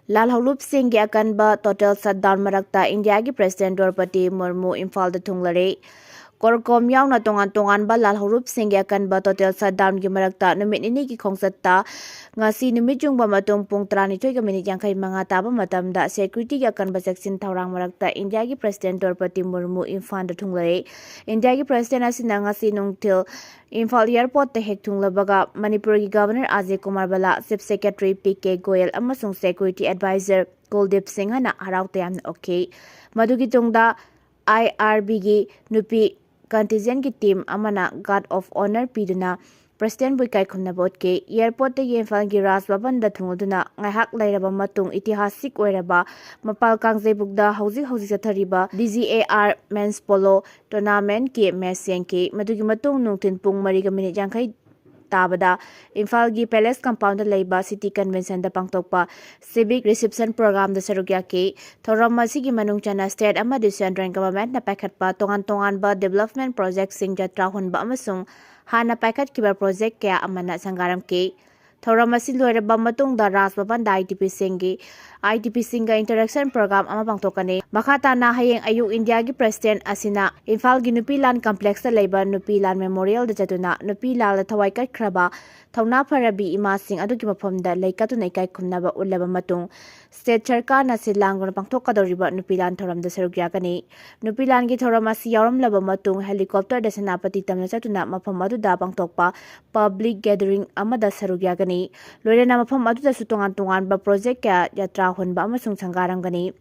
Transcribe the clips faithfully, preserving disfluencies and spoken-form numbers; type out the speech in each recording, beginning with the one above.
ꯂꯥꯜꯍꯧꯂꯨꯞꯁꯤꯡꯒꯤ ꯑꯀꯟꯕ total shutdown ꯃꯔꯛꯇ ꯏꯟꯗꯤꯌꯥꯒꯤ President Draupadi Murmu ꯏꯝꯐꯥꯜꯗ ꯊꯨꯡꯂꯔꯦ꯫ CORCOM ꯌꯥꯎꯅ ꯇꯣꯉꯥꯟ ꯇꯣꯉꯥꯟꯕ ꯂꯥꯜꯍꯧꯂꯨꯞꯁꯤꯡꯒꯤ ꯑꯀꯟꯕ total shutdownꯒꯤ ꯃꯔꯛꯇ ꯅꯨꯃꯤꯠ ꯅꯤꯅꯤꯒꯤ ꯈꯣꯡꯆꯠꯇ ꯉꯁꯤ ꯅꯨꯃꯤꯠ ꯌꯨꯡꯕ ꯃꯇꯨꯡ ꯄꯨꯡ ꯇꯔꯥꯅꯤꯊꯣꯏꯒ ꯃꯤꯅꯤꯠ ꯌꯥꯡꯈꯩ ꯃꯉꯥ ꯇꯥꯕ ꯃꯇꯝꯗ securityꯒꯤ ꯑꯀꯟꯕ ꯆꯦꯛꯁꯤꯟ ꯊꯧꯔꯥꯡ ꯃꯔꯛꯇ ꯏꯟꯗꯤꯌꯥꯒꯤ President Draupadi Murmu ꯏꯝꯐꯥꯜꯗ ꯊꯨꯡꯂꯔꯦ꯫ ꯏꯟꯗꯤꯌꯥꯒꯤ President ꯑꯁꯤꯅ ꯉꯁꯤ ꯅꯨꯡꯊꯤꯜ ꯏꯝꯐꯥꯜ airportꯇ ꯍꯦꯛ ꯊꯨꯡꯂꯕꯒ ꯃꯅꯤꯄꯨꯔꯒꯤ Governor R J Kumar Bala, Chief Secretary P K Goyal ꯑꯃꯁꯨꯡ security advisor ꯀꯨꯜꯗꯤꯞ ꯁꯤꯡꯍꯅ ꯍꯔꯥꯎ ꯇꯌꯥꯝꯅ ꯑꯣꯛꯈꯤ꯫ ꯃꯗꯨꯒꯤ ꯇꯨꯡꯗ ꯑꯥꯏ ꯑꯥꯔ ꯕꯤꯒꯤ ꯅꯨꯄꯤ contingentꯀꯤ team ꯑꯃꯅ guard of honour ꯄꯤꯗꯨꯅ Presidentꯕꯨ ꯏꯀꯥꯏ ꯈꯨꯝꯅꯕ ꯎꯠꯈꯤ꯫ Airportꯇꯒꯤ ꯏꯝꯐꯥꯜꯒꯤ ꯔꯥꯖ ꯚꯕꯟꯗ ꯊꯨꯡꯂꯗꯨꯅ ꯉꯥꯏꯍꯥꯛ ꯂꯩꯔꯕ ꯃꯇꯨꯡ ꯏꯇꯤꯍꯥꯁꯤꯛ ꯑꯣꯏꯔꯕ ꯃꯄꯥꯜ ꯀꯥꯡꯖꯩꯕꯨꯡꯗ ꯍꯧꯖꯤꯛ ꯍꯧꯖꯤꯛ ꯆꯠꯊꯔꯤꯕ D G A R Men's Polo Tournamentꯀꯤ match ꯌꯦꯡꯈꯤ꯫ ꯃꯗꯨꯒꯤ ꯃꯇꯨꯡ ꯅꯨꯡꯊꯤꯜ ꯄꯨꯡ ꯃꯔꯤꯒ ꯃꯤꯅꯤꯠ ꯌꯥꯡꯈꯩ ꯇꯥꯕꯗ ꯏꯝꯐꯥꯜꯒꯤ Palace compoundꯗ ꯂꯩꯕ City Conventionꯗ ꯄꯥꯡꯊꯣꯛꯄ civic reception programꯗ ꯁꯔꯨꯛ ꯌꯥꯈꯤ꯫ ꯊꯧꯔꯝ ꯑꯁꯤꯒꯤ ꯃꯅꯨꯡ ꯆꯟꯅ state ꯑꯃꯗꯤ central governmentꯅ ꯄꯥꯏꯈꯠꯄ ꯇꯣꯉꯥꯟ ꯇꯣꯉꯥꯟꯕ development projectꯁꯤꯡ ꯖꯇ꯭ꯔꯥ ꯍꯣꯟꯕ ꯑꯃꯁꯨꯡ ꯍꯥꯟꯅ ꯄꯥꯏꯈꯠꯈꯤꯕ project ꯀꯌꯥ ꯑꯃꯅ ꯁꯪꯒꯥꯔꯝꯈꯤ꯫ ꯊꯧꯔꯝ ꯑꯁꯤ ꯂꯣꯏꯔꯕ ꯃꯇꯨꯡꯗ ꯔꯥꯖ ꯚꯕꯟꯗ IDPꯁꯤꯡꯒꯤ IDPꯁꯤꯡꯒ interaction program ꯑꯃ ꯄꯥꯡꯊꯣꯛꯀꯅꯤ꯫ ꯃꯈꯥ ꯇꯥꯅ ꯍꯌꯦꯡ ꯑꯌꯨꯛ ꯏꯟꯗꯤꯌꯥꯒꯤ President ꯑꯁꯤꯅ ꯏꯝꯐꯥꯜꯒꯤ ꯅꯨꯄꯤ ꯂꯥꯟ complexꯇ ꯂꯩꯕ ꯅꯨꯄꯤ ꯂꯥꯟ memorialꯗ ꯆꯠꯇꯨꯅ ꯅꯨꯄꯤ ꯂꯥꯜꯗ ꯊꯋꯥꯏ ꯀꯠꯈ꯭ꯔꯕ ꯊꯧꯅꯥ ꯐꯔꯕꯤ ꯏꯃꯥꯁꯤꯡ ꯑꯗꯨꯒꯤ ꯃꯐꯝꯗ ꯂꯩ ꯀꯠꯇꯨꯅ ꯏꯀꯥꯏ ꯈꯨꯝꯅꯕ ꯎꯠꯂꯕ ꯃꯇꯨꯡ, state ꯁꯔꯀꯥꯔꯅ ꯁꯤꯜ ꯂꯥꯡꯗꯨꯅ ꯄꯥꯡꯊꯣꯛꯀꯗꯧꯔꯤꯕ ꯅꯨꯄꯤ ꯂꯥꯟ ꯊꯧꯔꯝꯗ ꯁꯔꯨꯛ ꯌꯥꯒꯅꯤ꯫ ꯅꯨꯄꯤ ꯂꯥꯟꯒꯤ ꯊꯧꯔꯝ ꯑꯁꯤ ꯌꯥꯎꯔꯝꯂꯕ ꯃꯇꯨꯡ helicopterꯗ ꯁꯦꯅꯥꯄꯇꯤ ꯇꯝꯅ ꯆꯠꯇꯨꯅ ꯃꯐꯝ ꯑꯗꯨꯗ ꯄꯥꯡꯊꯣꯛꯄ public gathering ꯑꯃꯗ ꯁꯔꯨꯛ ꯌꯥꯒꯅꯤ꯫ ꯂꯣꯏꯅꯅ ꯃꯐꯝ ꯑꯗꯨꯗꯁꯨ ꯇꯣꯉꯥꯟ ꯇꯣꯉꯥꯟꯕ project ꯀꯌꯥ ꯖꯇ꯭ꯔꯥ ꯍꯣꯟꯕ ꯑꯃꯁꯨꯡ ꯁꯪꯒꯥꯔꯝꯒꯅꯤ꯫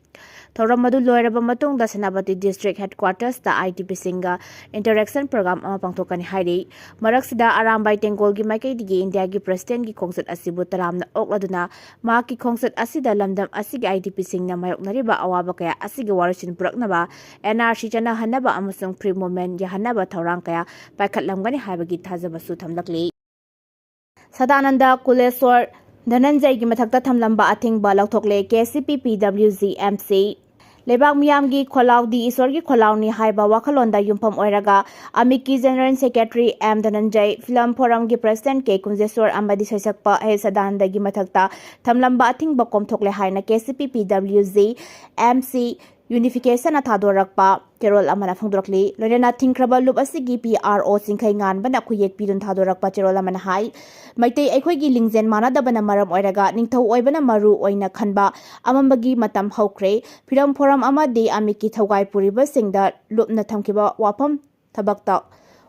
ꯊꯧꯔꯝ ꯑꯗꯨ ꯂꯣꯏꯔꯕ ꯃꯇꯨꯡꯗ ꯁꯦꯅꯥꯄꯇꯤ district headquartersꯇ IDPꯁꯤꯡꯒ interaction program ꯑꯃ ꯄꯥꯡꯊꯣꯛꯀꯅꯤ ꯍꯥꯏꯔꯤ꯫ ꯃꯔꯛꯁꯤꯗ ꯑꯔꯥꯝꯕꯥꯏ ꯇꯦꯡꯒꯣꯜꯒꯤ ꯃꯥꯏꯀꯩꯗꯒꯤ ꯏꯟꯗꯤꯌꯥꯒꯤ Presidentꯀꯤ ꯈꯣꯡꯆꯠ ꯑꯁꯤꯕꯨ ꯇꯔꯥꯝꯅ ꯑꯣꯛꯂꯗꯨꯅ ꯃꯍꯥꯛꯀꯤ ꯈꯣꯡꯆꯠ ꯑꯁꯤꯗ ꯂꯝꯗꯝ ꯑꯁꯤꯒꯤ IDPꯁꯤꯡꯅ ꯃꯥꯌꯣꯛꯅꯔꯤꯕ ꯑꯋꯥꯕ ꯀꯌꯥ ꯑꯁꯤꯒꯤ ꯋꯥꯔꯣꯏꯁꯤꯟ ꯄꯨꯔꯛꯅꯕ, NRC ꯆꯠꯅꯍꯟꯅꯕ ꯑꯃꯁꯨꯡ free movement ꯌꯥꯍꯟꯅꯕ ꯊꯧꯔꯥꯡ ꯀꯌꯥ ꯄꯥꯏꯈꯠꯂꯝꯒꯅꯤ ꯍꯥꯏꯕꯒꯤ ꯊꯥꯖꯕꯁꯨ ꯊꯝꯂꯛꯂꯤ꯫ ꯁꯗꯥꯅꯟꯗ ꯀꯨꯂꯦꯁ꯭ꯋꯔ ꯙꯅꯟꯖꯩꯒꯤ ꯃꯊꯛꯇ ꯊꯝꯂꯝꯕ ꯑꯊꯤꯡꯕ ꯂꯧꯊꯣꯛꯂꯦ, KCP PWG MC꯫ ꯂꯩꯕꯥꯛ ꯃꯤꯌꯥꯝꯒꯤ ꯈꯣꯜꯂꯥꯎꯗꯤ ꯏꯁꯣꯔꯒꯤ ꯈꯣꯜꯂꯥꯎꯅꯤ ꯍꯥꯏꯕ ꯋꯥꯈꯜꯂꯣꯟꯗ ꯌꯨꯝꯐꯝ ꯑꯣꯏꯔꯒ ꯑꯃꯤꯛꯀꯤ General Secretary M ꯙꯅꯟꯖꯌ, Film Forum ꯒꯤ President K ꯀꯨꯟꯖꯦꯁꯣꯔ ꯑꯃꯗꯤ ꯁꯩꯁꯛꯄ ꯑꯦꯁ ꯁꯗꯥꯅꯟꯗꯒꯤ ꯃꯊꯛꯇ ꯊꯝꯂꯝꯕ ꯑꯊꯤꯡꯕ ꯀꯣꯝꯊꯣꯛꯂꯦ ꯍꯥꯏꯅ K C P P W G M C Unification ꯅ ꯊꯥꯗꯣꯔꯛꯄ ꯆꯦꯔꯣꯜ ꯑꯃꯅ ꯐꯣꯡꯗꯣꯔꯛꯂꯤ꯫ ꯂꯣꯏꯅꯅ ꯊꯤꯡꯈ꯭ꯔꯕ ꯂꯨꯞ ꯑꯁꯤꯒꯤ P R O ꯆꯤꯡꯈꯩ ꯉꯥꯟꯕꯅ ꯈꯨꯌꯦꯛ ꯄꯤꯗꯨꯅ ꯊꯥꯗꯣꯔꯛꯄ ꯆꯦꯔꯣꯜ ꯑꯃꯅ ꯍꯥꯏ, ꯃꯩꯇꯩ ꯑꯩꯈꯣꯏꯒꯤ ꯂꯤꯡꯖꯦꯜ ꯃꯥꯟꯅꯗꯕꯅ ꯃꯔꯝ ꯑꯣꯏꯔꯒ ꯅꯤꯡꯊꯧ ꯑꯣꯏꯕꯅ ꯃꯔꯨ ꯑꯣꯏꯅ ꯈꯟꯕ ꯑꯃꯝꯕꯒꯤ ꯃꯇꯝ ꯍꯧꯈ꯭ꯔꯦ꯫ Film Forum ꯑꯃꯗꯤ ꯑꯃꯤꯛꯀꯤ ꯊꯧꯒꯥꯏ ꯄꯨꯔꯤꯕꯁꯤꯡꯗ ꯂꯨꯞꯅ ꯊꯝꯈꯤꯕ ꯋꯥꯐꯝ ꯊꯕꯛꯇ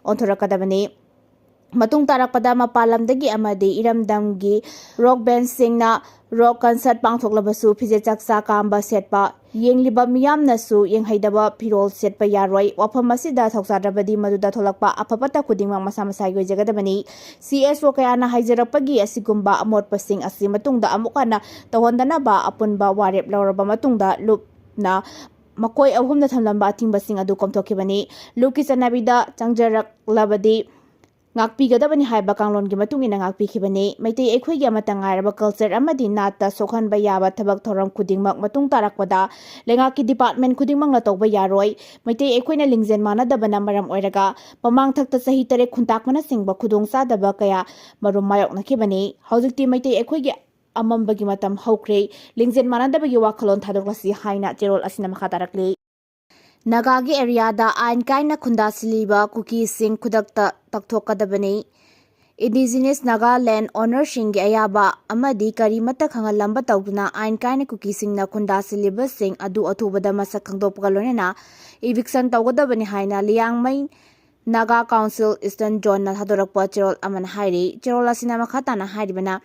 ꯑꯣꯟꯊꯣꯔꯛꯀꯗꯕꯅꯤ꯫ ꯃꯇꯨꯡ ꯇꯥꯔꯛꯄꯗ ꯃꯄꯥꯟ ꯂꯝꯗꯒꯤ ꯑꯃꯗꯤ ꯏꯔꯝꯗꯝꯒꯤ rock band ꯁꯤꯡꯅ rock concert ꯄꯥꯡꯊꯣꯛꯂꯕꯁꯨ ꯐꯤꯖꯦꯠ ꯆꯥꯛꯆꯥ ꯀꯥꯝꯕ ꯁꯦꯠꯄ, ꯌꯦꯡꯂꯤꯕ ꯃꯤꯌꯥꯝꯅꯁꯨ ꯌꯦꯡꯍꯩꯗꯕ ꯐꯤꯔꯣꯜ ꯁꯦꯠꯄ ꯌꯥꯔꯣꯏ꯫ ꯋꯥꯐꯝ ꯑꯁꯤꯗ ꯊꯧꯁꯥꯗ꯭ꯔꯕꯗꯤ ꯃꯗꯨꯗ ꯊꯣꯛꯂꯛꯄ ꯑꯐ ꯐꯠꯇ ꯈꯨꯗꯤꯡꯃꯛ ꯃꯁꯥ ꯃꯁꯥꯒꯤ ꯑꯣꯏꯖꯒꯗꯕꯅꯤ꯫ C S O ꯀꯌꯥꯅ ꯍꯥꯏꯖꯔꯛꯄꯒꯤ ꯑꯁꯤꯒꯨꯝꯕ ꯑꯃꯣꯠꯄꯁꯤꯡ ꯑꯁꯤ ꯃꯇꯨꯡꯗ ꯑꯃꯨꯛ ꯍꯟꯅ ꯇꯧꯍꯟꯗꯅꯕ ꯑꯄꯨꯟꯕ ꯋꯥꯔꯦꯞ ꯂꯧꯔꯕ ꯃꯇꯨꯡꯗ ꯂꯨꯞꯅ ꯃꯈꯣꯏ ꯑꯍꯨꯝꯅ ꯊꯝꯂꯝꯕ ꯑꯊꯤꯡꯕꯁꯤꯡ ꯑꯗꯨ ꯀꯣꯝꯊꯣꯛꯈꯤꯕꯅꯤ꯫ ꯂꯨꯞꯀꯤ ꯆꯠꯅꯕꯤꯗ ꯆꯪꯖꯔꯛꯂꯕꯗꯤ ꯉꯥꯛꯄꯤꯒꯗꯕꯅꯤ ꯍꯥꯏꯕ ꯀꯥꯡꯂꯣꯟꯒꯤ ꯃꯇꯨꯡ ꯏꯟꯅ ꯉꯥꯛꯄꯤꯈꯤꯕꯅꯤ꯫ ꯃꯩꯇꯩ ꯑꯩꯈꯣꯏꯒꯤ ꯑꯃꯠꯇ ꯉꯥꯏꯔꯕ culture ꯑꯃꯗꯤ ꯅꯥꯠꯇ ꯁꯣꯛꯍꯟꯕ ꯌꯥꯕ ꯊꯕꯛ ꯊꯧꯔꯝ ꯈꯨꯗꯤꯡꯃꯛ ꯃꯇꯨꯡ ꯇꯥꯔꯛꯄꯗ ꯂꯩꯉꯥꯛꯀꯤ department ꯈꯨꯗꯤꯡꯃꯛꯅ ꯇꯧꯕ ꯌꯥꯔꯣꯏ꯫ ꯃꯩꯇꯩ ꯑꯩꯈꯣꯏꯅ ꯂꯤꯡꯖꯦꯜ ꯃꯥꯟꯅꯗꯕꯅ ꯃꯔꯝ ꯑꯣꯏꯔꯒ ꯃꯃꯥꯡꯊꯛꯇ ꯆꯍꯤ ꯇꯔꯦꯠ ꯈꯨꯟꯇꯥꯛꯄꯅꯆꯤꯡꯕ ꯈꯨꯗꯣꯡꯆꯥꯗꯕ ꯀꯌꯥ ꯃꯔꯨꯝ ꯃꯥꯌꯣꯛꯅꯈꯤꯕꯅꯤ꯫ ꯍꯧꯖꯤꯛꯇꯤ ꯃꯩꯇꯩ ꯑꯩꯈꯣꯏꯒꯤ ꯑꯃꯝꯕꯒꯤ ꯃꯇꯝ ꯍꯧꯈ꯭ꯔꯦ꯫ ꯂꯤꯡꯖꯦꯜ ꯃꯥꯟꯅꯗꯕꯒꯤ ꯋꯥꯈꯜꯂꯣꯟ ꯊꯥꯗꯣꯛꯂꯁꯤ ꯍꯥꯏꯅ ꯆꯦꯔꯣꯜ ꯑꯁꯤꯅ ꯃꯈꯥ ꯇꯥꯔꯛꯂꯤ꯫ ꯅꯥꯒꯥꯒꯤ ꯑꯦꯔꯤꯌꯥꯗ ꯑꯥꯏꯟ ꯀꯥꯏꯅ ꯈꯨꯟꯗꯥꯁꯤꯜꯂꯤꯕ ꯀꯨꯀꯤꯁꯤꯡ ꯈꯨꯗꯛꯇ ꯇꯛꯊꯣꯛꯀꯗꯕꯅꯤ꯫ Indigenous Naga land owner ꯁꯤꯡꯒꯤ ꯑꯌꯥꯕ ꯑꯃꯗꯤ ꯀꯔꯤꯃꯠꯇ ꯈꯪꯍꯜꯂꯝꯕ ꯇꯧꯗꯨꯅ ꯑꯥꯏꯟ ꯀꯥꯏꯅ ꯀꯨꯀꯤꯁꯤꯡꯅ ꯈꯨꯟꯗꯥꯁꯤꯜꯂꯤꯕꯁꯤꯡ ꯑꯗꯨ ꯑꯊꯨꯕꯗ ꯃꯁꯛ ꯈꯪꯗꯣꯛꯄꯒ ꯂꯣꯏꯅꯅ eviction ꯇꯧꯒꯗꯕꯅꯤ ꯍꯥꯏꯅ Liangmai Naga Council Eastern Zone ꯅ ꯊꯥꯗꯣꯔꯛꯄ ꯆꯦꯔꯣꯜ ꯑꯃꯅ ꯍꯥꯏꯔꯤ꯫ ꯆꯦꯔꯣꯜ ꯑꯁꯤꯅ ꯃꯈꯥ ꯇꯥꯅ ꯍꯥꯏꯔꯤꯕꯅ,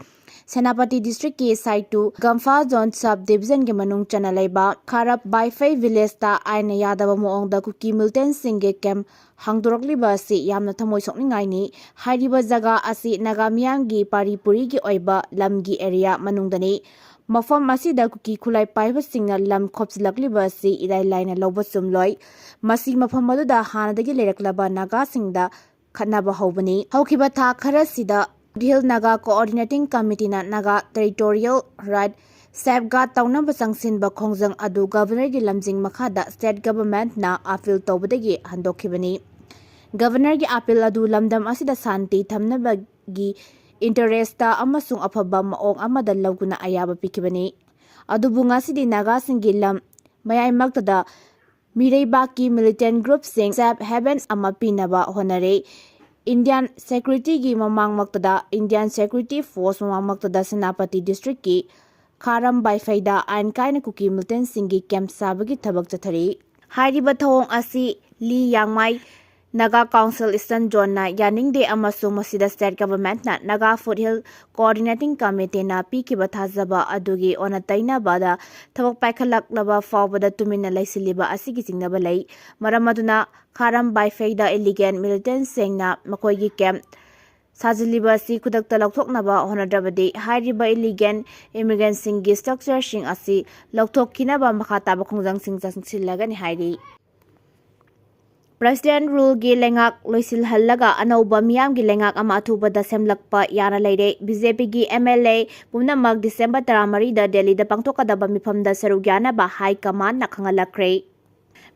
ꯁꯦꯅꯥꯄꯇꯤ district ꯀꯤ ꯁꯥꯏꯇꯨ ꯒꯝꯐꯥ zone sub division ꯒꯤ ꯃꯅꯨꯡ ꯆꯟꯅ ꯂꯩꯕ ꯈꯥꯔꯞ ꯕꯥꯏꯐꯩ village ꯇ ꯑꯥꯏꯟꯅ ꯌꯥꯗꯕ ꯃꯑꯣꯡꯗ ꯀꯨꯀꯤ militant ꯁꯤꯡꯒꯤ camp ꯍꯥꯡꯗꯣꯔꯛꯂꯤꯕ ꯑꯁꯤ ꯌꯥꯝꯅ ꯊꯃꯣꯏ ꯁꯣꯛꯅꯤꯡꯉꯥꯏꯅꯤ꯫ ꯍꯥꯏꯔꯤꯕ ꯖꯒꯥ ꯑꯁꯤ ꯅꯥꯒꯥ ꯃꯤꯌꯥꯝꯒꯤ ꯄꯥꯔꯤ ꯄꯨꯔꯤꯒꯤ ꯑꯣꯏꯕ ꯂꯝꯒꯤ ꯑꯦꯔꯤꯌꯥ ꯃꯅꯨꯡꯗꯅꯤ꯫ ꯃꯐꯝ ꯑꯁꯤꯗ ꯀꯨꯀꯤ ꯈꯨꯠꯂꯥꯏ ꯄꯥꯏꯕꯁꯤꯡꯅ ꯂꯝ ꯈꯣꯞꯆꯤꯜꯂꯛꯂꯤꯕ ꯑꯁꯤ ꯏꯔꯥꯏ ꯂꯥꯏꯅ ꯂꯧꯕ ꯆꯨꯝꯂꯣꯏ꯫ ꯃꯁꯤ ꯃꯐꯝ ꯑꯗꯨꯗ ꯍꯥꯟꯅꯗꯒꯤ ꯂꯩꯔꯛꯂꯕ ꯅꯥꯒꯥꯁꯤꯡꯗ ꯈꯠꯅꯕ ꯍꯧꯕꯅꯤ꯫ ꯍꯧꯈꯤꯕ ꯊꯥ ꯈꯔꯁꯤꯗ Hill Naga Coordinating Committeeꯅ Naga Territorial Right safeguard ꯇꯧꯅꯕ ꯆꯪꯁꯤꯟꯕ ꯈꯣꯡꯖꯪ ꯑꯗꯨ Governorꯒꯤ ꯂꯝꯖꯤꯡ ꯃꯈꯥꯗ State Governmentꯅ appeal ꯇꯧꯕꯗꯒꯤ ꯍꯟꯗꯣꯛꯈꯤꯕꯅꯤ꯫ Governorꯒꯤ appeal ꯑꯗꯨ ꯂꯝꯗꯝ ꯑꯁꯤꯗ ꯁꯥꯟꯇꯤ ꯊꯝꯅꯕꯒꯤ interestꯇ ꯑꯃꯁꯨꯡ ꯑꯐꯕ ꯃꯑꯣꯡ ꯑꯃꯗ ꯂꯧꯗꯨꯅ ꯑꯌꯥꯕ ꯄꯤꯈꯤꯕꯅꯤ꯫ ꯑꯗꯨꯕꯨ ꯉꯁꯤꯗꯤ ꯅꯥꯒꯥꯁꯤꯡꯒꯤ ꯂꯝ ꯃꯌꯥꯏꯃꯛꯇꯗ ꯃꯤꯔꯩꯕꯥꯛꯀꯤ militant groupꯁꯤꯡ safe haven ꯑꯃ ꯄꯤꯅꯕ ꯍꯣꯠꯅꯔꯦ꯫ Indian securityꯒꯤ ꯃꯃꯥꯡꯃꯛꯇꯗ, Indian Security Force ꯃꯃꯥꯡꯃꯛꯇꯗ Senapati districtꯀꯤ ꯈꯥꯔꯝ ꯕꯥꯏꯐꯩꯗ ꯑꯥꯏꯟ ꯀꯥꯏꯅ ꯀꯨꯀꯤ militantꯁꯤꯡꯒꯤ camp ꯁꯥꯕꯒꯤ ꯊꯕꯛ ꯆꯠꯊꯔꯤ꯫ ꯍꯥꯏꯔꯤꯕ ꯊꯧꯑꯣꯡ ꯑꯁꯤ ꯂꯤ ꯌꯥꯡꯃꯥꯏ Naga Council Eastern Zoneꯅ ꯌꯥꯅꯤꯡꯗꯦ ꯑꯃꯁꯨꯡ ꯃꯁꯤꯗ State Governmentꯅ Naga Foothill Coordinating Committeeꯅ ꯄꯤꯈꯤꯕ ꯊꯥꯖꯕ ꯑꯗꯨꯒꯤ ꯑꯣꯟꯅ ꯇꯩꯅꯕꯗ ꯊꯕꯛ ꯄꯥꯏꯈꯠꯂꯛꯂꯕ ꯐꯥꯎꯕꯗ ꯇꯨꯃꯤꯟꯅ ꯂꯩꯁꯤꯜꯂꯤꯕ ꯑꯁꯤꯒꯤ ꯆꯤꯡꯅꯕ ꯂꯩ꯫ ꯃꯔꯝ ꯑꯗꯨꯅ ꯈꯥꯔꯝ ꯕꯥꯏꯐꯩꯗ illegal militantꯁꯤꯡꯅ ꯃꯈꯣꯏꯒꯤ camp ꯁꯥꯖꯤꯜꯂꯤꯕ ꯑꯁꯤ ꯈꯨꯗꯛꯇ ꯂꯧꯊꯣꯛꯅꯕ ꯍꯣꯠꯅꯗ꯭ꯔꯕꯗꯤ ꯍꯥꯏꯔꯤꯕ illegal immigrantꯁꯤꯡꯒꯤ structureꯁꯤꯡ ꯑꯁꯤ ꯂꯧꯊꯣꯛꯈꯤꯅꯕ ꯃꯈꯥ ꯇꯥꯕ ꯈꯣꯡꯖꯪꯁꯤꯡ ꯆꯪꯁꯤꯜꯂꯒꯅꯤ ꯍꯥꯏꯔꯤ꯫ President ruleꯒꯤ ꯂꯩꯉꯥꯛ ꯂꯣꯏꯁꯤꯜꯍꯜꯂꯒ ꯑꯅꯧꯕ ꯃꯤꯌꯥꯝꯒꯤ ꯂꯩꯉꯥꯛ ꯑꯃ ꯑꯊꯨꯕꯗ ꯁꯦꯝꯂꯛꯄ ꯌꯥꯅ ꯂꯩꯔꯦ꯫ BJPꯒꯤ MLA ꯄꯨꯝꯅꯃꯛ December ꯇꯔꯥꯃꯔꯤꯗ ꯗꯦꯜꯂꯤꯗ ꯄꯥꯡꯊꯣꯛꯀꯗꯕ ꯃꯤꯐꯝꯗ ꯁꯔꯨꯛ ꯌꯥꯅꯕ High Commandꯅ ꯈꯪꯍꯜꯂꯛꯈ꯭ꯔꯦ꯫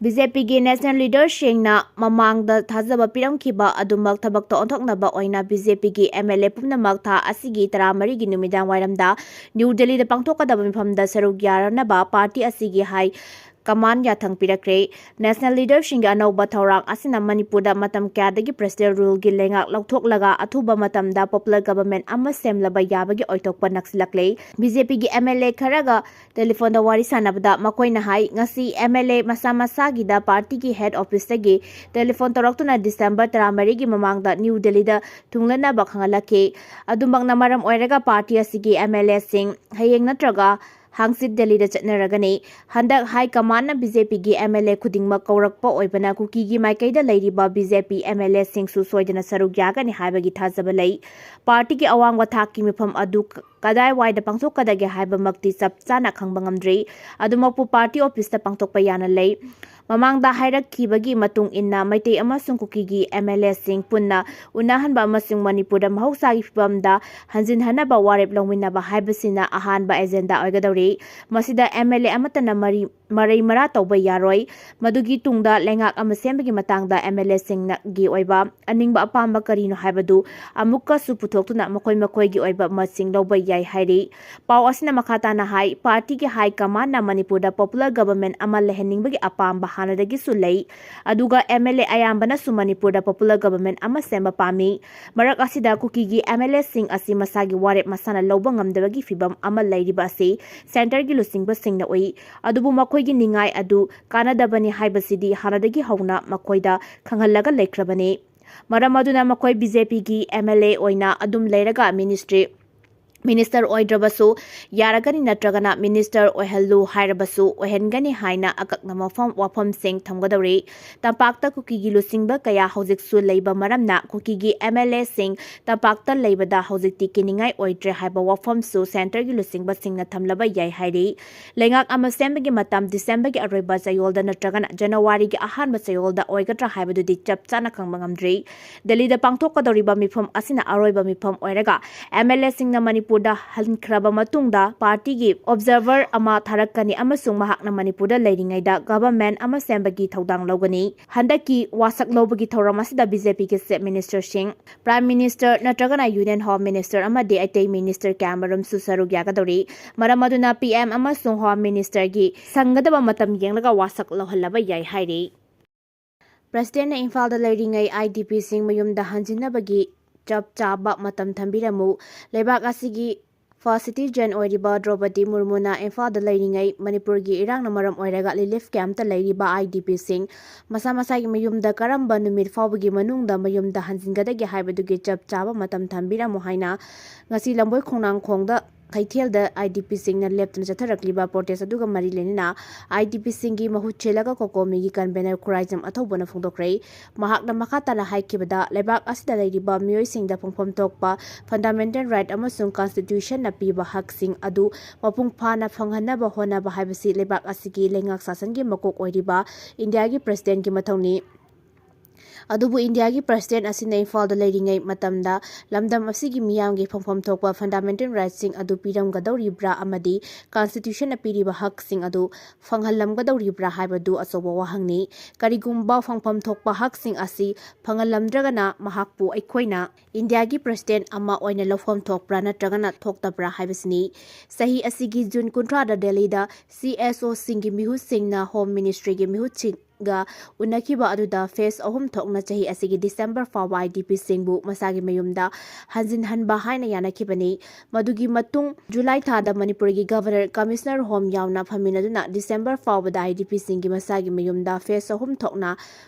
BJPꯒꯤ national leaderꯁꯤꯡꯅ ꯃꯃꯥꯡꯗ ꯊꯥꯖꯕ ꯄꯤꯔꯝꯈꯤꯕ ꯑꯗꯨꯃꯛ ꯊꯕꯛꯇ ꯑꯣꯟꯊꯣꯛꯅꯕ ꯑꯣꯏꯅ BJPꯒꯤ MLA ꯄꯨꯝꯅꯃꯛ ꯊꯥ ꯑꯁꯤꯒꯤ ꯇꯔꯥꯃꯔꯤꯒꯤ ꯅꯨꯃꯤꯗꯥꯡ ꯋꯥꯏꯔꯝꯗ New Delhiꯗ ꯄꯥꯡꯊꯣꯛꯀꯗꯕ ꯃꯤꯐꯝꯗ ꯁꯔꯨꯛ ꯌꯥꯅꯕ party ꯑꯁꯤꯒꯤ High Command ꯌꯥꯊꯪ ꯄꯤꯔꯛꯈ꯭ꯔꯦ꯫ National leaderꯁꯤꯡꯒꯤ ꯑꯅꯧꯕ ꯊꯧꯔꯥꯡ ꯑꯁꯤꯅ ꯃꯅꯤꯄꯨꯔꯗ ꯃꯇꯝ ꯀꯌꯥꯗꯒꯤ president ruleꯒꯤ ꯂꯩꯉꯥꯛ ꯂꯧꯊꯣꯛꯂꯒ ꯑꯊꯨꯕ ꯃꯇꯝꯗ popular government ꯑꯃ ꯁꯦꯝꯂꯕ ꯌꯥꯕꯒꯤ ꯑꯣꯏꯊꯣꯛꯄ ꯅꯛꯁꯤꯜꯂꯛꯂꯦ꯫ BJPꯒꯤ MLA ꯈꯔꯒ telephoneꯗ ꯋꯥꯔꯤ ꯁꯥꯟꯅꯕꯗ ꯃꯈꯣꯏꯅ ꯍꯥꯏ, ꯉꯁꯤ MLA ꯃꯁꯥ ꯃꯁꯥꯒꯤꯗ partyꯒꯤ head officeꯇꯒꯤ telephone ꯇꯧꯔꯛꯇꯨꯅ December ꯇꯔꯥꯃꯔꯤꯒꯤ ꯃꯃꯥꯡꯗ New Delhiꯗ ꯊꯨꯡꯂꯅꯕ ꯈꯪꯍꯜꯂꯛꯈꯤ꯫ ꯑꯗꯨꯃꯛꯅ ꯃꯔꯝ ꯑꯣꯏꯔꯒ party ꯑꯁꯤꯒꯤ MLAꯁꯤꯡ ꯍꯌꯦꯡ ꯅꯠꯇ꯭ꯔꯒ ꯍꯥꯡꯆꯤꯠ ꯗꯦꯜꯂꯤꯗ ꯆꯠꯅꯔꯒꯅꯤ꯫ ꯍꯟꯗꯛ High Commandꯅ BJPꯒꯤ MLA ꯈꯨꯗꯤꯡꯃꯛ ꯀꯧꯔꯛꯄ ꯑꯣꯏꯕꯅ ꯀꯨꯀꯤꯒꯤ ꯃꯥꯏꯀꯩꯗ ꯂꯩꯔꯤꯕ BJP MLAꯁꯤꯡꯁꯨ ꯁꯣꯏꯗꯅ ꯁꯔꯨꯛ ꯌꯥꯒꯅꯤ ꯍꯥꯏꯕꯒꯤ ꯊꯥꯖꯕ ꯂꯩ꯫ Partyꯒꯤ ꯑꯋꯥꯡꯕ ꯊꯥꯛꯀꯤ ꯃꯤꯐꯝ ꯑꯗꯨ ꯀ-, ꯀꯗꯥꯏꯋꯥꯏꯗ ꯄꯥꯡꯊꯣꯛꯀꯗꯒꯦ ꯍꯥꯏꯕꯃꯛꯇꯤ ꯆꯞ ꯆꯥꯅ ꯈꯪꯕ ꯉꯝꯗ꯭ꯔꯤ꯫ ꯑꯗꯨꯃꯛꯄꯨ party officeꯇ ꯄꯥꯡꯊꯣꯛꯄ ꯌꯥꯅ ꯂꯩ꯫ ꯃꯃꯥꯡꯗ ꯍꯥꯏꯔꯛꯈꯤꯕꯒꯤ ꯃꯇꯨꯡ ꯏꯟꯅ ꯃꯩꯇꯩ ꯑꯃꯁꯨꯡ ꯀꯨꯀꯤꯒꯤ MLAꯁꯤꯡ ꯄꯨꯟꯅ ꯎꯅꯍꯟꯕ ꯑꯃꯁꯨꯡ ꯃꯅꯤꯄꯨꯔꯗ ꯃꯍꯧꯁꯥꯒꯤ ꯐꯤꯕꯝꯗ ꯍꯟꯖꯤꯟꯍꯟꯅꯕ ꯋꯥꯔꯦꯞ ꯂꯧꯃꯤꯟꯅꯕ ꯍꯥꯏꯕꯁꯤꯅ ꯑꯍꯥꯟꯕ agenda ꯑꯣꯏꯒꯗꯧꯔꯤ꯫ ꯃꯁꯤꯗ MLA ꯑꯃꯠꯇꯅ ꯃꯔꯤ ꯃꯔꯩ ꯃꯔꯥ ꯇꯧꯕ ꯌꯥꯔꯣꯏ꯫ ꯃꯗꯨꯒꯤ ꯇꯨꯡꯗ ꯂꯩꯉꯥꯛ ꯑꯃ ꯁꯦꯝꯕꯒꯤ ꯃꯇꯥꯡꯗ MLAꯁꯤꯡꯒꯤ ꯑꯣꯏꯕ ꯑꯅꯤꯡꯕ ꯑꯄꯥꯝꯕ ꯀꯔꯤꯅꯣ ꯍꯥꯏꯕꯗꯨ ꯑꯃꯨꯛꯀꯁꯨ ꯄꯨꯊꯣꯛꯇꯨꯅ ꯃꯈꯣꯏ ꯃꯈꯣꯏꯒꯤ ꯑꯣꯏꯕ ꯃꯠꯁꯤꯡ ꯂꯧꯕ ꯌꯥꯏ ꯍꯥꯏꯔꯤ꯫ ꯄꯥꯎ ꯑꯁꯤꯅ ꯃꯈꯥ ꯇꯥꯅ ꯍꯥꯏ, partyꯒꯤ high commandꯅ ꯃꯅꯤꯄꯨꯔꯗ popular government ꯑꯃ ꯂꯩꯍꯟꯅꯤꯡꯕꯒꯤ ꯑꯄꯥꯝꯕ ꯍꯥꯟꯅꯗꯒꯤꯁꯨ ꯂꯩ꯫ ꯑꯗꯨꯒ MLA ꯑꯌꯥꯝꯕꯅꯁꯨ ꯃꯅꯤꯄꯨꯔꯗ popular government ꯑꯃ ꯁꯦꯝꯕ ꯄꯥꯝꯃꯤ꯫ ꯃꯔꯛ ꯑꯁꯤꯗ ꯀꯨꯀꯤꯒꯤ MLAꯁꯤꯡ ꯑꯁꯤ ꯃꯁꯥꯒꯤ ꯋꯥꯔꯦꯞ ꯃꯁꯥꯅ ꯂꯧꯕ ꯉꯝꯗꯕꯒꯤ ꯐꯤꯚꯝ ꯑꯃ ꯂꯩꯔꯤꯕ ꯑꯁꯤ centreꯒꯤ ꯂꯨꯆꯤꯡꯕꯁꯤꯡꯅ ꯎꯏ꯫ ꯑꯗꯨꯕꯨ ꯃꯈꯣꯏꯒꯤ ꯅꯤꯡꯉꯥꯏ ꯑꯗꯨ ꯀꯥꯟꯅꯗꯕꯅꯤ ꯍꯥꯏꯕꯁꯤꯗꯤ ꯍꯥꯟꯅꯗꯒꯤ ꯍꯧꯅ ꯃꯈꯣꯏꯗ ꯈꯪꯍꯜꯂꯒ ꯂꯩꯈ꯭ꯔꯕꯅꯤ꯫ ꯃꯔꯝ ꯑꯗꯨꯅ ꯃꯈꯣꯏ BJPꯒꯤ MLA ꯑꯣꯏꯅ ꯑꯗꯨꯝ ꯂꯩꯔꯒ ministry, minister ꯑꯣꯏꯗ꯭ꯔꯕꯁꯨ ꯌꯥꯔꯒꯅꯤ, ꯅꯠꯇ꯭ꯔꯒꯅ minister ꯑꯣꯏꯍꯜꯂꯨ ꯍꯥꯏꯔꯕꯁꯨ ꯑꯣꯏꯍꯟꯒꯅꯤ ꯍꯥꯏꯅ ꯑꯀꯛꯅꯕ ꯃꯐꯝ, ꯋꯥꯐꯝꯁꯤꯡ ꯊꯝꯒꯗꯧꯔꯤ꯫ ꯇꯝꯄꯥꯛꯇ ꯀꯨꯀꯤꯒꯤ ꯂꯨꯆꯤꯡꯕ ꯀꯌꯥ ꯍꯧꯖꯤꯛꯁꯨ ꯂꯩꯕ ꯃꯔꯝꯅ ꯀꯨꯀꯤꯒꯤ MLAꯁꯤꯡ ꯇꯝꯄꯥꯛꯇ ꯂꯩꯕꯗ ꯍꯧꯖꯤꯛꯇꯤ ꯀꯤꯅꯤꯡꯉꯥꯏ ꯑꯣꯏꯗ꯭ꯔꯦ ꯍꯥꯏꯕ ꯋꯥꯐꯝꯁꯨ centreꯒꯤ ꯂꯨꯆꯤꯡꯕꯁꯤꯡꯅ ꯊꯝꯂꯕ ꯌꯥꯏ ꯍꯥꯏꯔꯤ꯫ ꯂꯩꯉꯥꯛ ꯑꯃ ꯁꯦꯝꯕꯒꯤ ꯃꯇꯝ Decemberꯒꯤ ꯑꯔꯣꯏꯕ ꯆꯌꯣꯜꯗ ꯅꯠꯇ꯭ꯔꯒꯅ Januaryꯒꯤ ꯑꯍꯥꯟꯕ ꯆꯌꯣꯜꯗ ꯑꯣꯏꯒꯗ꯭ꯔꯥ ꯍꯥꯏꯕꯗꯨꯗꯤ ꯆꯞ ꯆꯥꯅ ꯈꯪꯕ ꯉꯝꯗ꯭ꯔꯤ꯫ ꯗꯦꯜꯂꯤꯗ ꯄꯥꯡꯊꯣꯛꯀꯗꯧꯔꯤꯕ ꯃꯤꯐꯝ ꯑꯁꯤꯅ ꯑꯔꯣꯏꯕ ꯃꯤꯐꯝ ꯑꯣꯏꯔꯒ MLAꯁꯤꯡꯅ ꯃꯅꯤꯄꯨꯔꯗ ꯍꯟꯈ꯭ꯔꯕ ꯃꯇꯨꯡꯗ partyꯒꯤ observer ꯑꯃ ꯊꯥꯔꯛꯀꯅꯤ ꯑꯃꯁꯨꯡ ꯃꯍꯥꯛꯅ ꯃꯅꯤꯄꯨꯔꯗ ꯂꯩꯔꯤꯉꯩꯗ government ꯑꯃ ꯁꯦꯝꯕꯒꯤ ꯊꯧꯗꯥꯡ ꯂꯧꯒꯅꯤ꯫ ꯍꯟꯗꯛꯀꯤ ꯋꯥꯁꯛ ꯂꯧꯕꯒꯤ ꯊꯧꯔꯝ ꯑꯁꯤꯗ BJPꯒꯤ chief ministerꯁꯤꯡ, prime minister ꯅꯠꯇ꯭ꯔꯒꯅ union home minister ꯑꯃꯗꯤ ꯑꯇꯩ minister ꯀꯌꯥꯃꯔꯨꯝꯁꯨ ꯁꯔꯨꯛ ꯌꯥꯒꯗꯧꯔꯤ꯫ ꯃꯔꯝ ꯑꯗꯨꯅ PM ꯑꯃꯁꯨꯡ home ministerꯒꯤ ꯁꯪꯒꯗꯕ ꯃꯇꯝ ꯌꯦꯡꯂꯒ ꯋꯥꯁꯛ ꯂꯧꯍꯜꯂꯕ ꯌꯥꯏ ꯍꯥꯏꯔꯤ꯫ Presidentꯅ ꯏꯝꯐꯥꯜꯗ ꯂꯩꯔꯤꯉꯩ IDPꯁꯤꯡ ꯃꯌꯨꯝꯗ ꯍꯟꯖꯤꯟꯅꯕꯒꯤ ꯆꯞ ꯆꯥꯕ ꯃꯇꯝ ꯊꯝꯕꯤꯔꯝꯃꯨ꯫ ꯂꯩꯕꯥꯛ ꯑꯁꯤꯒꯤ first citizen ꯑꯣꯏꯔꯤꯕ ꯗ꯭ꯔꯧꯄꯗꯤ ꯃꯨꯔꯃꯨꯅ ꯏꯝꯐꯥꯜꯗ ꯂꯩꯔꯤꯉꯩ ꯃꯅꯤꯄꯨꯔꯒꯤ ꯏꯔꯥꯡꯅ ꯃꯔꯝ ꯑꯣꯏꯔꯒ relief campꯇ ꯂꯩꯔꯤꯕ IDPꯁꯤꯡ ꯃꯁꯥ ꯃꯁꯥꯒꯤ ꯃꯌꯨꯝꯗ ꯀꯔꯝꯕ ꯅꯨꯃꯤꯠ ꯐꯥꯎꯕꯒꯤ ꯃꯅꯨꯡꯗ ꯃꯌꯨꯝꯗ ꯍꯟꯖꯤꯟꯒꯗꯒꯦ ꯍꯥꯏꯕꯗꯨꯒꯤ ꯆꯞ ꯆꯥꯕ ꯃꯇꯝ ꯊꯝꯕꯤꯔꯝꯃꯨ ꯍꯥꯏꯅ ꯉꯁꯤ ꯂꯝꯕꯣꯏ ꯈꯣꯡꯅꯥꯡꯈꯣꯡꯗ ꯀꯩꯊꯦꯜꯗ IDPꯁꯤꯡꯅ ꯂꯦꯞꯇꯅ ꯆꯠꯊꯔꯛꯂꯤꯕ protest ꯑꯗꯨꯒ ꯃꯔꯤ ꯂꯩꯅꯅ IDPꯁꯤꯡꯒꯤ ꯃꯍꯨꯠ ꯁꯤꯜꯂꯒ COCOMIꯒꯤ convenor ꯈꯨꯔꯥꯏꯖꯝ ꯑꯊꯧꯕꯅ ꯐꯣꯡꯗꯣꯛꯈ꯭ꯔꯦ꯫ ꯃꯍꯥꯛꯅ ꯃꯈꯥ ꯇꯥꯅ ꯍꯥꯏꯈꯤꯕꯗ, ꯂꯩꯕꯥꯛ ꯑꯁꯤꯗ ꯂꯩꯔꯤꯕ ꯃꯤꯑꯣꯏꯁꯤꯡꯗ ꯐꯪꯐꯝ ꯊꯣꯛꯄ fundamental right ꯑꯃꯁꯨꯡ Constitutionꯅ ꯄꯤꯕ ꯍꯛꯁꯤꯡ ꯑꯗꯨ ꯃꯄꯨꯡ ꯐꯥꯅ ꯐꯪꯍꯟꯅꯕ ꯍꯣꯠꯅꯕ ꯍꯥꯏꯕꯁꯤ ꯂꯩꯕꯥꯛ ꯑꯁꯤꯒꯤ ꯂꯩꯉꯥꯛ ꯁꯥꯁꯟꯒꯤ ꯃꯀꯣꯛ ꯑꯣꯏꯔꯤꯕ ꯏꯟꯗꯤꯌꯥꯒꯤ Presidentꯀꯤ ꯃꯊꯧꯅꯤ꯫ ꯑꯗꯨꯕꯨ ꯏꯟꯗꯤꯌꯥꯒꯤ President ꯑꯁꯤꯅ ꯏꯝꯐꯥꯜꯗ ꯂꯩꯔꯤꯉꯩ ꯃꯇꯝꯗ ꯂꯝꯗꯝ ꯑꯁꯤꯒꯤ ꯃꯤꯌꯥꯝꯒꯤ ꯐꯪꯐꯝ ꯊꯣꯛꯄ fundamental rightꯁꯤꯡ ꯑꯗꯨ ꯄꯤꯔꯝꯒꯗꯧꯔꯤꯕ꯭ꯔꯥ ꯑꯃꯗꯤ Constitutionꯅ ꯄꯤꯔꯤꯕ ꯍꯛꯁꯤꯡ ꯑꯗꯨ ꯐꯪꯍꯜꯂꯝꯒꯗꯧꯔꯤꯕ꯭ꯔꯥ ꯍꯥꯏꯕꯗꯨ ꯑꯆꯧꯕ ꯋꯥꯍꯪꯅꯤ꯫ ꯀꯔꯤꯒꯨꯝꯕ ꯐꯪꯐꯝ ꯊꯣꯛꯄ ꯍꯛꯁꯤꯡ ꯑꯁꯤ ꯐꯪꯍꯜꯂꯝꯗ꯭ꯔꯒꯅ ꯃꯍꯥꯛꯄꯨ ꯑꯩꯈꯣꯏꯅ ꯏꯟꯗꯤꯌꯥꯒꯤ President ꯑꯃ ꯑꯣꯏꯅ ꯂꯧꯐꯝ ꯊꯣꯛꯄ꯭ꯔꯥ ꯅꯠꯇ꯭ꯔꯒꯅ ꯊꯣꯛꯇꯕ꯭ꯔꯥ ꯍꯥꯏꯕꯁꯤꯅꯤ꯫ ꯆꯍꯤ ꯑꯁꯤꯒꯤ ꯖꯨꯟ ꯀꯨꯟꯊ꯭ꯔꯥꯗ ꯗꯦꯜꯂꯤꯗ CSOꯁꯤꯡꯒꯤ ꯃꯤꯍꯨꯠꯁꯤꯡꯅ Home Ministryꯒꯤ ꯃꯤꯍꯨꯠꯁꯤꯡ ꯒ ꯎꯅꯈꯤꯕ ꯑꯗꯨꯗ phase ꯑꯍꯨꯝ ꯊꯣꯛꯅ ꯆꯍꯤ ꯑꯁꯤꯒꯤ December ꯐꯥꯎꯕ IDPꯁꯤꯡꯕꯨ ꯃꯁꯥꯒꯤ ꯃꯌꯨꯝꯗ ꯍꯟꯖꯤꯟꯍꯟꯕ ꯍꯥꯏꯅ ꯌꯥꯅꯈꯤꯕꯅꯤ꯫ ꯃꯗꯨꯒꯤ ꯃꯇꯨꯡ ꯖꯨꯂꯥꯏ ꯊꯥꯗ ꯃꯅꯤꯄꯨꯔꯒꯤ Governor, Commissioner Home ꯌꯥꯎꯅ ꯐꯝꯃꯤꯟꯅꯗꯨꯅ December ꯐꯥꯎꯕꯗ IDPꯁꯤꯡꯒꯤ ꯃꯁꯥꯒꯤ ꯃꯌꯨꯝꯗ phase ꯑꯍꯨꯝ ꯊꯣꯛꯅ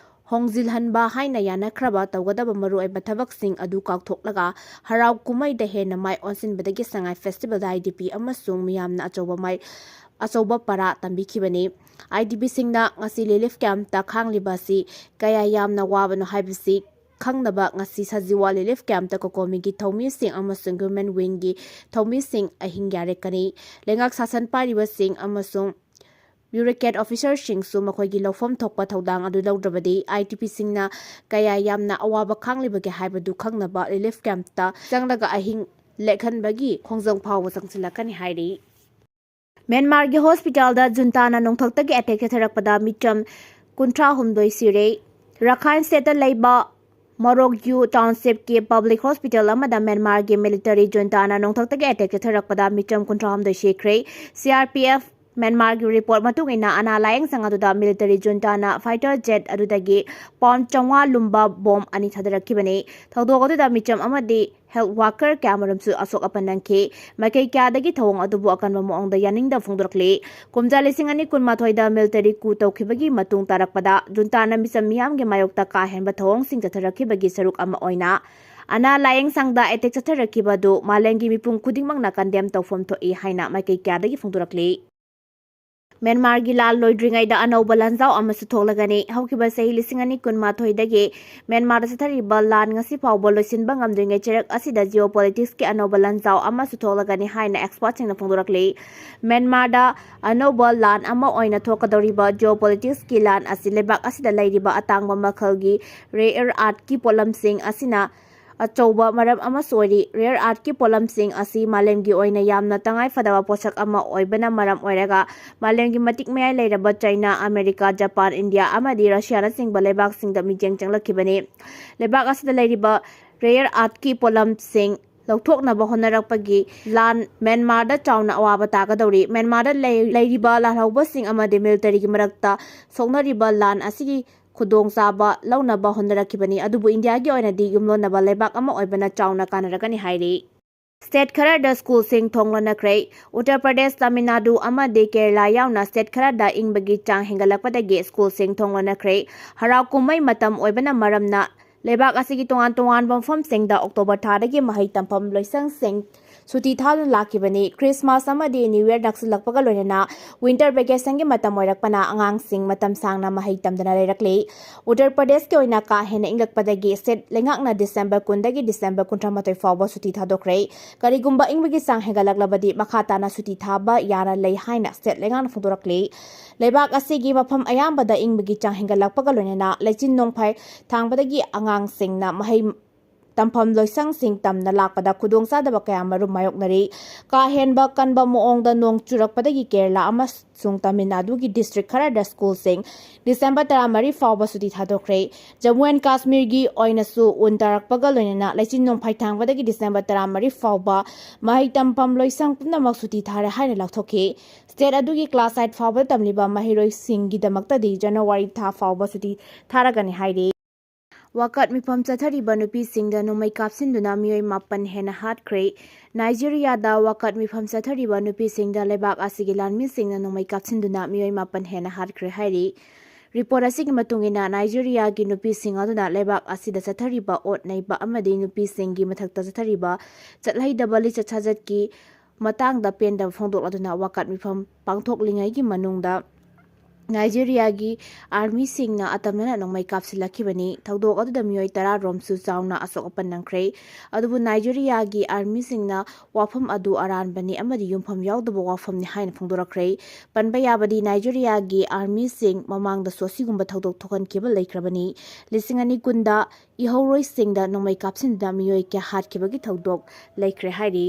ꯍꯣꯡꯖꯤꯜꯍꯟꯕ ꯍꯥꯏꯅ ꯌꯥꯅꯈ꯭ꯔꯕ ꯇꯧꯒꯗꯕ ꯃꯔꯨꯑꯣꯏꯕ ꯊꯕꯛꯁꯤꯡ ꯑꯗꯨ ꯀꯥꯎꯊꯣꯛꯂꯒ ꯍꯔꯥꯎ ꯀꯨꯝꯍꯩꯗ ꯍꯦꯟꯅ ꯃꯥꯏ ꯑꯣꯟꯁꯤꯟꯕꯗꯒꯤ ꯁꯉꯥꯏ Festivalꯗ IDP ꯑꯃꯁꯨꯡ ꯃꯤꯌꯥꯝꯅ ꯑꯆꯧꯕ ꯃꯥꯏ, ꯑꯆꯧꯕ ꯄꯔꯥ ꯇꯝꯕꯤꯈꯤꯕꯅꯤ꯫ IDPꯁꯤꯡꯅ ꯉꯁꯤ relief campꯇ ꯈꯥꯡꯂꯤꯕ ꯑꯁꯤ ꯀꯌꯥ ꯌꯥꯝꯅ ꯋꯥꯕꯅꯣ ꯍꯥꯏꯕꯁꯤ ꯈꯪꯅꯕ ꯉꯁꯤ ꯁꯖꯤꯋꯥ relief campꯇ COCOMIꯒꯤ ꯊꯧꯃꯤꯁꯤꯡ ꯑꯃꯁꯨꯡ Women Wingꯒꯤ ꯊꯧꯃꯤꯁꯤꯡ ꯑꯍꯤꯡ ꯌꯥꯔꯦꯛꯀꯅꯤ꯫ ꯂꯩꯉꯥꯛ ꯁꯥꯁꯟ ꯄꯥꯏꯔꯤꯕꯁꯤꯡ ꯑꯃꯁꯨꯡ bureaucrat officerꯁꯤꯡꯁꯨ ꯃꯈꯣꯏꯒꯤ ꯂꯧꯐꯝ ꯊꯣꯛꯄ ꯊꯧꯗꯥꯡ ꯑꯗꯨ ꯂꯧꯗ꯭ꯔꯕꯗꯤ IDPꯁꯤꯡꯅ ꯀꯌꯥ ꯌꯥꯝꯅ ꯑꯋꯥꯕ ꯈꯥꯡꯂꯤꯕꯒꯦ ꯍꯥꯏꯕꯗꯨ ꯈꯪꯅꯕ relief campꯇ ꯆꯪꯂꯒ ꯑꯍꯤꯡ ꯂꯦꯛꯍꯟꯕꯒꯤ ꯈꯣꯡꯖꯪ ꯐꯥꯎꯕ ꯆꯪꯁꯤꯜꯂꯛꯀꯅꯤ ꯍꯥꯏꯔꯤ꯫ ꯃ꯭ꯌꯥꯟꯃꯥꯔꯒꯤ hospitalꯗ ꯖꯨꯟꯇꯥꯅ ꯅꯣꯡꯊꯛꯇꯒꯤ attack ꯆꯠꯊꯔꯛꯄꯗ ꯃꯤꯆꯝ ꯀꯨꯟꯊ꯭ꯔꯥ ꯍꯨꯝꯗꯣꯏ ꯁꯤꯔꯦ꯫ ꯔꯈꯥꯏꯟ stateꯇ ꯂꯩꯕ ꯃꯣꯔꯣꯛꯌꯨ townshipꯀꯤ public hospital ꯑꯃꯗ ꯃ꯭ꯌꯥꯟꯃꯥꯔꯒꯤ military ꯖꯨꯟꯇꯥꯅ ꯅꯣꯡꯊꯛꯇꯒꯤ attack ꯆꯠꯊꯔꯛꯄꯗ ꯃꯤꯆꯝ ꯀꯨꯟꯊ꯭ꯔꯥ ꯍꯨꯝꯗꯣꯏ ꯁꯤꯈ꯭ꯔꯦ꯫ CRPF ꯃ꯭ꯌꯥꯟꯃꯥꯔꯒꯤ report ꯃꯇꯨꯡ ꯏꯟꯅ, ꯑꯅꯥ ꯂꯥꯌꯦꯡ ꯁꯪ ꯑꯗꯨꯗ military ꯖꯨꯟꯇꯥꯅ fighter jet ꯑꯗꯨꯗꯒꯤ pound ꯆꯥꯝꯃꯉꯥ ꯂꯨꯝꯕ bomb ꯑꯅꯤ ꯊꯥꯗꯔꯛꯈꯤꯕꯅꯤ꯫ ꯊꯧꯗꯣꯛ ꯑꯗꯨꯗ ꯃꯤꯆꯝ ꯑꯃꯗꯤ health worker ꯀꯌꯥꯃꯔꯨꯝꯁꯨ ꯑꯁꯣꯛ ꯑꯄꯟ ꯅꯪꯈꯤ꯫ ꯃꯥꯏꯀꯩ ꯀꯌꯥꯗꯒꯤ ꯊꯧꯑꯣꯡ ꯑꯗꯨꯕꯨ ꯑꯀꯟꯕ ꯃꯑꯣꯡꯗ ꯌꯥꯅꯤꯡꯗꯕ ꯐꯣꯡꯗꯣꯔꯛꯂꯤ꯫ ꯀꯨꯝꯖꯥ ꯂꯤꯁꯤꯡ ꯑꯅꯤ ꯀꯨꯟꯃꯥꯊꯣꯏꯗ military coup ꯇꯧꯈꯤꯕꯒꯤ ꯃꯇꯨꯡ ꯇꯥꯔꯛꯄꯗ ꯖꯨꯟꯇꯥꯅ ꯃꯤꯆꯝ ꯃꯤꯌꯥꯝꯒꯤ ꯃꯥꯌꯣꯛꯇ ꯀꯥ ꯍꯦꯟꯕ ꯊꯧꯑꯣꯡꯁꯤꯡ ꯆꯠꯊꯔꯛꯈꯤꯕꯒꯤ ꯁꯔꯨꯛ ꯑꯃ ꯑꯣꯏꯅ ꯑꯅꯥ ꯂꯥꯌꯦꯡ ꯁꯪꯗ ꯑꯦꯇꯦꯛ ꯆꯠꯊꯔꯛꯈꯤꯕ ꯑꯗꯨ ꯃꯥꯂꯦꯝꯒꯤ ꯃꯤꯄꯨꯝ ꯈꯨꯗꯤꯡꯃꯛꯅ ꯀꯟꯗꯦꯝ ꯇꯧꯐꯝ ꯊꯣꯛꯏ ꯍꯥꯏꯅ ꯃꯥꯏꯀꯩ ꯀꯌꯥꯗꯒꯤ ꯐꯣꯡꯗꯣꯔꯛꯂꯤ꯫ ꯃ꯭ꯌꯥꯟꯃꯥꯔꯒꯤ ꯂꯥꯟ ꯂꯣꯏꯗ꯭ꯔꯤꯉꯩꯗ ꯑꯅꯧꯕ ꯂꯥꯟꯖꯥꯎ ꯑꯃꯁꯨ ꯊꯣꯛꯂꯒꯅꯤ꯫ ꯍꯧꯈꯤꯕ ꯆꯍꯤ ꯂꯤꯁꯤꯡ ꯑꯅꯤ ꯀꯨꯟꯃꯥꯊꯣꯏꯗꯒꯤ ꯃ꯭ꯌꯥꯟꯃꯥꯔꯗ ꯆꯠꯊꯔꯤꯕ ꯂꯥꯟ ꯉꯁꯤ ꯐꯥꯎꯕ ꯂꯣꯏꯁꯤꯟꯕ ꯉꯝꯗ꯭ꯔꯤꯉꯩ ꯆꯩꯔꯛ ꯑꯁꯤꯗ geopolitics ꯀꯤ ꯑꯅꯧꯕ ꯂꯥꯟꯖꯥꯎ ꯑꯃꯁꯨ ꯊꯣꯛꯂꯒꯅꯤ ꯍꯥꯏꯅ expert ꯁꯤꯡꯅ ꯐꯣꯡꯗꯣꯔꯛꯂꯤ꯫ ꯃ꯭ꯌꯥꯟꯃꯥꯔꯗ ꯑꯅꯧꯕ ꯂꯥꯟ ꯑꯃ ꯑꯣꯏꯅ ꯊꯣꯛꯀꯗꯧꯔꯤꯕ geopolitics ꯀꯤ ꯂꯥꯟ ꯑꯁꯤ ꯂꯩꯕꯥꯛ ꯑꯁꯤꯗ ꯂꯩꯔꯤꯕ ꯑꯇꯥꯡꯕ ꯃꯈꯜꯒꯤ rare earth ꯀꯤ ꯄꯣꯠꯂꯝꯁꯤꯡ ꯑꯁꯤꯅ ꯑꯆꯧꯕ ꯃꯔꯝ ꯑꯃꯁꯨ ꯑꯣꯏꯔꯤ꯫ Rare earth ꯀꯤ ꯄꯣꯠꯂꯝꯁꯤꯡ ꯑꯁꯤ ꯃꯥꯂꯦꯝꯒꯤ ꯑꯣꯏꯅ ꯌꯥꯝꯅ ꯇꯉꯥꯏ ꯐꯗꯕ ꯄꯣꯠꯁꯛ ꯑꯃ ꯑꯣꯏꯕꯅ ꯃꯔꯝ ꯑꯣꯏꯔꯒ, ꯃꯥꯂꯦꯝꯒꯤ ꯃꯇꯤꯛ ꯃꯌꯥꯏ ꯂꯩꯔꯕ ꯆꯥꯏꯅꯥ, ꯑꯃꯦꯔꯤꯀꯥ, ꯖꯄꯥꯟ, ꯏꯟꯗꯤꯌꯥ ꯑꯃꯗꯤ ꯔꯁꯤꯌꯥꯅꯆꯤꯡꯕ ꯂꯩꯕꯥꯛꯁꯤꯡꯗ ꯃꯤꯠꯌꯦꯡ ꯆꯪꯂꯛꯈꯤꯕꯅꯤ꯫ ꯂꯩꯕꯥꯛ ꯑꯁꯤꯗ ꯂꯩꯔꯤꯕ rare earth ꯀꯤ ꯄꯣꯠꯂꯝꯁꯤꯡ ꯂꯧꯊꯣꯛꯅꯕ ꯍꯣꯠꯅꯔꯛꯄꯒꯤ ꯂꯥꯟ ꯃ꯭ꯌꯥꯟꯃꯥꯔꯗ ꯆꯥꯎꯅ ꯑꯋꯥꯕ ꯇꯥꯒꯗꯧꯔꯤ꯫ ꯃ꯭ꯌꯥꯟꯃꯥꯔꯗ ꯂꯩ-, ꯂꯩꯔꯤꯕ ꯂꯥꯜꯍꯧꯕꯁꯤꯡ ꯑꯃꯗꯤ military ꯒꯤ ꯃꯔꯛꯇ ꯁꯣꯛꯅꯔꯤꯕ ꯂꯥꯟ ꯑꯁꯤꯒꯤ ꯈꯨꯗꯣꯡꯆꯥꯕ ꯂꯧꯅꯕ ꯍꯣꯠꯅꯔꯛꯈꯤꯕꯅꯤ, ꯑꯗꯨꯕꯨ ꯏꯟꯗꯤꯌꯥꯒꯤ ꯑꯣꯏꯅꯗꯤ ꯌꯨꯝꯂꯣꯟꯅꯕ ꯂꯩꯕꯥꯛ ꯑꯃ ꯑꯣꯏꯕꯅ ꯆꯥꯎꯅ ꯀꯥꯟꯅꯔꯒꯅꯤ ꯍꯥꯏꯔꯤ꯫ State ꯈꯔꯗ school ꯁꯤꯡ ꯊꯣꯡ ꯂꯣꯟꯅꯈ꯭ꯔꯦ꯫ ꯎꯠꯇꯔ ꯄ꯭ꯔꯗꯦꯁ, ꯇꯥꯃꯤꯜ ꯅꯥꯗꯨ ꯑꯃꯗꯤ ꯀꯦꯔꯂꯥ ꯌꯥꯎꯅ state ꯈꯔꯗ ꯏꯪꯕꯒꯤ ꯆꯥꯡ ꯍꯦꯟꯒꯠꯂꯛꯄꯗꯒꯤ school ꯁꯤꯡ ꯊꯣꯡ ꯂꯣꯟꯅꯈ꯭ꯔꯦ꯫ ꯍꯔꯥꯎ ꯀꯨꯝꯍꯩ ꯃꯇꯝ ꯑꯣꯏꯕꯅ ꯃꯔꯝꯅ ꯂꯩꯕꯥꯛ ꯑꯁꯤꯒꯤ ꯇꯣꯉꯥꯟ ꯇꯣꯉꯥꯟꯕ ꯃꯐꯝꯁꯤꯡꯗ October ꯊꯥꯗꯒꯤ ꯃꯍꯩ ꯇꯝꯐꯝ ꯂꯣꯏꯁꯪꯁꯤꯡ ꯁꯨꯇꯤ ꯊꯥꯗꯨꯅ ꯂꯥꯛꯈꯤꯕꯅꯤ꯫ Christmas ꯑꯃꯗꯤ New Year ꯅꯛꯁꯤꯜꯂꯛꯄꯒ ꯂꯣꯏꯅꯅ winter vacation ꯒꯤ ꯃꯇꯝ ꯑꯣꯏꯔꯛꯄꯅ ꯑꯉꯥꯡꯁꯤꯡ ꯃꯇꯝ ꯁꯥꯡꯅ ꯃꯍꯩ ꯇꯝꯗꯅ ꯂꯩꯔꯛꯂꯤ꯫ ꯎꯠꯇꯔ ꯄ꯭ꯔꯗꯦꯁꯀꯤ ꯑꯣꯏꯅ ꯀꯥ ꯍꯦꯟꯅ ꯏꯪꯂꯛꯄꯗꯒꯤ state ꯂꯩꯉꯥꯛꯅ December ꯀꯨꯟꯗꯒꯤ December ꯀꯨꯟꯊ꯭ꯔꯥꯃꯥꯊꯣꯏ ꯐꯥꯎꯕ ꯁꯨꯇꯤ ꯊꯥꯗꯣꯛꯈ꯭ꯔꯦ꯫ ꯀꯔꯤꯒꯨꯝꯕ ꯏꯪꯕꯒꯤ ꯆꯥꯡ ꯍꯦꯟꯒꯠꯂꯛꯂꯕꯗꯤ ꯃꯈꯥ ꯇꯥꯅ ꯁꯨꯇꯤ ꯊꯥꯕ ꯌꯥꯅ ꯂꯩ ꯍꯥꯏꯅ state ꯂꯩꯉꯥꯛꯅ ꯐꯣꯡꯗꯣꯔꯛꯂꯤ꯫ ꯂꯩꯕꯥꯛ ꯑꯁꯤꯒꯤ ꯃꯐꯝ ꯑꯌꯥꯝꯕꯗ ꯏꯪꯕꯒꯤ ꯆꯥꯡ ꯍꯦꯟꯒꯠꯂꯛꯄꯒ ꯂꯣꯏꯅꯅ ꯂꯩꯆꯤꯟ ꯅꯣꯡꯐꯥꯏ ꯊꯥꯡꯕꯗꯒꯤ ꯑꯉꯥꯡꯁꯤꯡꯅ ꯃꯍꯩ ꯇꯝꯐꯝ ꯂꯣꯏꯁꯪꯁꯤꯡ ꯇꯝꯅ ꯂꯥꯛꯄꯗ ꯈꯨꯗꯣꯡꯆꯥꯗꯕ ꯀꯌꯥ ꯃꯔꯨꯝ ꯃꯥꯌꯣꯛꯅꯔꯤ꯫ ꯀꯥ ꯍꯦꯟꯕ ꯀꯟꯕ ꯃꯑꯣꯡꯗ ꯅꯣꯡ ꯆꯨꯔꯛꯄꯗꯒꯤ ꯀꯦꯔꯂꯥ ꯑꯃꯁꯨꯡ ꯇꯥꯃꯤꯜ ꯅꯥꯗꯨꯒꯤ district ꯈꯔꯗ school ꯁꯤꯡ December ꯇꯔꯥꯃꯔꯤ ꯐꯥꯎꯕ ꯁꯨꯇꯤ ꯊꯥꯗꯣꯛꯈ꯭ꯔꯦ꯫ ꯖꯝꯃꯨ and ꯀꯥꯁꯃꯤꯔꯒꯤ ꯑꯣꯏꯅꯁꯨ ꯎꯟ ꯇꯥꯔꯛꯄꯒ ꯂꯣꯏꯅꯅ ꯂꯩꯆꯤꯟ ꯅꯣꯡꯐꯥꯏ ꯊꯥꯡꯕꯗꯒꯤ December ꯇꯔꯥꯃꯔꯤ ꯐꯥꯎꯕ ꯃꯍꯩ ꯇꯝꯐꯝ ꯂꯣꯏꯁꯪ ꯄꯨꯝꯅꯃꯛ ꯁꯨꯇꯤ ꯊꯥꯔꯦ ꯍꯥꯏꯅ ꯂꯥꯎꯊꯣꯛꯈꯤ꯫ State ꯑꯗꯨꯒꯤ class eight ꯐꯥꯎꯕ ꯇꯝꯂꯤꯕ ꯃꯍꯩꯔꯣꯏꯁꯤꯡꯒꯤꯗꯃꯛꯇꯗꯤ January ꯊꯥ ꯐꯥꯎꯕ ꯁꯨꯇꯤ ꯊꯥꯔꯒꯅꯤ ꯍꯥꯏꯔꯤ꯫ ꯋꯥꯀꯠ ꯃꯤꯐꯝ ꯆꯠꯊꯔꯤꯕ ꯅꯨꯄꯤꯁꯤꯡꯗ ꯅꯣꯡꯃꯩ ꯀꯥꯞꯁꯤꯟꯗꯨꯅ ꯃꯤꯑꯣꯏ ꯃꯥꯄꯟ ꯍꯦꯟꯅ ꯍꯥꯠꯈ꯭ꯔꯦ꯫ ꯅꯥꯏꯖꯤꯔꯤꯌꯥꯗ ꯋꯥꯀꯠ ꯃꯤꯐꯝ ꯆꯠꯊꯔꯤꯕ ꯅꯨꯄꯤꯁꯤꯡꯗ ꯂꯩꯕꯥꯛ ꯑꯁꯤꯒꯤ ꯂꯥꯟꯃꯤꯁꯤꯡꯅ ꯅꯣꯡꯃꯩ ꯀꯥꯞꯁꯤꯟꯗꯨꯅ ꯃꯤꯑꯣꯏ ꯃꯥꯄꯟ ꯍꯦꯟꯅ ꯍꯥꯠꯈ꯭ꯔꯦ ꯍꯥꯏꯔꯤ꯫ ꯔꯤꯄꯣꯔꯠ ꯑꯁꯤꯒꯤ ꯃꯇꯨꯡ ꯏꯟꯅ, ꯅꯥꯏꯖꯦꯔꯤꯌꯥꯒꯤ ꯅꯨꯄꯤꯁꯤꯡ ꯑꯗꯨꯅ ꯂꯩꯕꯥꯛ ꯑꯁꯤꯗ ꯆꯠꯊꯔꯤꯕ ꯑꯣꯠ ꯅꯩꯕ ꯑꯃꯗꯤ ꯅꯨꯄꯤꯁꯤꯡꯒꯤ ꯃꯊꯛꯇ ꯆꯠꯊꯔꯤꯕ ꯆꯠꯍꯩꯗꯕ ꯂꯤꯆꯠ ꯁꯥꯖꯠꯀꯤ ꯃꯇꯥꯡꯗ ꯄꯦꯟꯗꯕ ꯐꯣꯡꯗꯣꯛꯂꯗꯨꯅ ꯋꯥꯀꯠ ꯃꯤꯐꯝ ꯄꯥꯡꯊꯣꯛꯂꯤꯉꯩꯒꯤ ꯃꯅꯨꯡꯗ ꯅꯥꯏꯖꯦꯔꯤꯌꯥꯒꯤ ꯑꯥꯔꯃꯤꯁꯤꯡꯅ ꯑꯇꯝꯅꯅ ꯅꯣꯡꯃꯩ ꯀꯥꯞꯁꯤꯜꯂꯛꯈꯤꯕꯅꯤ꯫ ꯊꯧꯗꯣꯛ ꯑꯗꯨꯗ ꯃꯤꯑꯣꯏ ꯇꯔꯥ ꯔꯣꯝꯁꯨ ꯆꯥꯎꯅ ꯑꯁꯣꯛ ꯑꯄꯟ ꯅꯪꯈ꯭ꯔꯦ꯫ ꯑꯗꯨꯕꯨ ꯅꯥꯏꯖꯦꯔꯤꯌꯥꯒꯤ ꯑꯥꯔꯃꯤꯁꯤꯡꯅ ꯋꯥꯐꯝ ꯑꯗꯨ ꯑꯔꯥꯟꯕꯅꯤ ꯑꯃꯗꯤ ꯌꯨꯝꯐꯝ ꯌꯥꯎꯗꯕ ꯋꯥꯐꯝꯅꯤ ꯍꯥꯏꯅ ꯐꯣꯡꯗꯣꯔꯛꯈ꯭ꯔꯦ꯫ ꯄꯟꯕ ꯌꯥꯕꯗꯤ, ꯅꯥꯏꯖꯦꯔꯤꯌꯥꯒꯤ ꯑꯥꯔꯃꯤꯁꯤꯡ ꯃꯃꯥꯡꯗꯁꯨ ꯑꯁꯤꯒꯨꯝꯕ ꯊꯧꯗꯣꯛ ꯊꯣꯛꯍꯟꯈꯤꯕ ꯂꯩꯈ꯭ꯔꯕꯅꯤ꯫ ꯂꯤꯁꯤꯡ ꯑꯅꯤ ꯀꯨꯟꯗ ꯏꯍꯧꯔꯣꯏꯁꯤꯡꯗ ꯅꯣꯡꯃꯩ ꯀꯥꯞꯁꯤꯟꯗꯨꯅ ꯃꯤꯑꯣꯏ ꯀꯌꯥ ꯍꯥꯠꯈꯤꯕꯒꯤ ꯊꯧꯗꯣꯛ ꯂꯩꯈ꯭ꯔꯦ ꯍꯥꯏꯔꯤ꯫